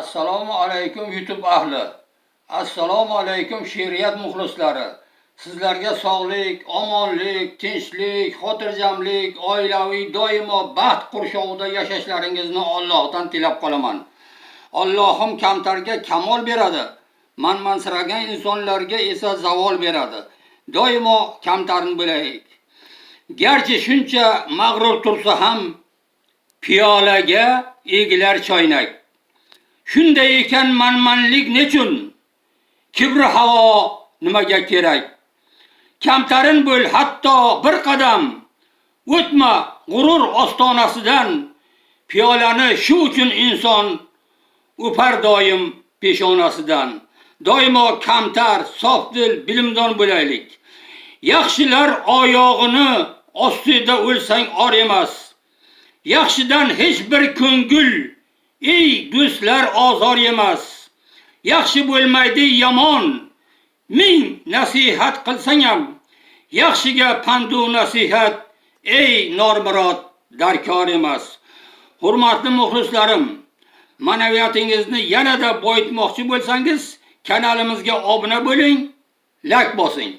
Assalomu alaykum, YouTube ahli. Assalomu alaykum, she'riyat muxlislari. Sizlarga sog'lik, omonlik, tinchlik, xotirjamlik, oilaviy doimo baxt qurshovida yashashlaringizni Allohdan tilab qolaman. Allohim kamtarga kamol beradi. Manmansiragan insonlarga esa zavol beradi. Doimo kamtarin bo'laylik. Garchi shuncha mag'rur tursa ham, piyolaga egilar choynak. Shunday ekan, manmanlik nechun? Kibri havo nimaga kerak? Kamtarin bo'l, hatto bir qadam o'tma g'urur ostonasidan. Piyolani shu uchun inson o'par doim peshonasidan. Doimo kamtar, sofdil, bilimdon bo'laylik. Yaxshilar oyog'ini ostida o'lsang or emas. Yaxshidan hech bir ko'ngil, ey do'stlar, ozor emas. Yaxshi bo'lmaydi yomon, ming nasihat qilsang ham. Yaxshiga pandu nasihat, ey normurod, darkor emas. Hurmatli muxlislarim, ma'naviyatingizni yanada boyitmoqchi bo'lsangiz, kanalimizga obuna bo'ling, layk bosing.